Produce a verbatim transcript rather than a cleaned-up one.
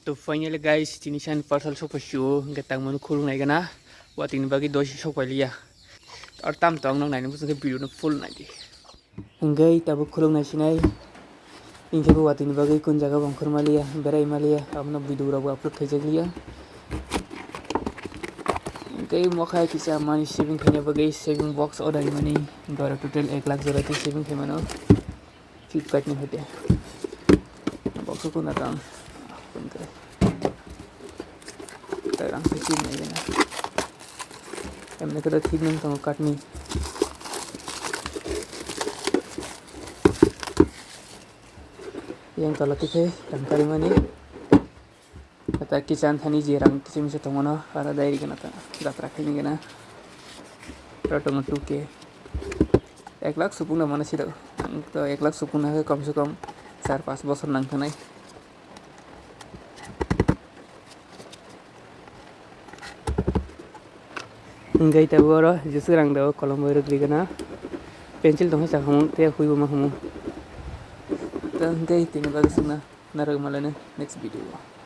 To finally guys, tini san parcel sokphaisio, hwnkhe tangmani khuluk naigana, watini bagwi dosi sokphailiya. Ar tam tong nang naini bwswk khe video no full naidi. Hwnkhe tabuk khuluk naisinai, hwnkhe bo watini bagwi kun jaga bo ongkhor maliya, berai maliya, abono video rok bo upload khaijakliya. Hwnkhe mokha kisa mani saving khaina bagwi saving box order mani, hwnkhe oro total ek lakh jora twi saving khaimano. Flipkart ni hoite. Box o kuna tang. Tang rang se chini na. Emne kada thik nang tang card ni. Yang tala tikhe rang kari mani. Kata kisan thani je rang kiching se tongo no, aro dai rikana ta jatra khaini gana. Aro tongo two K. Ek lakh supung na mana sida. Ang to ek lakh supung na kom se kom char pas bosor nang thanai. Hinggai ta oro jeswk rang da kolom bai rwgwi gana. Pencil tong sa khamung te hui bo ma khamung. Ta hinggai tini bagwi sungna narwk malai next video.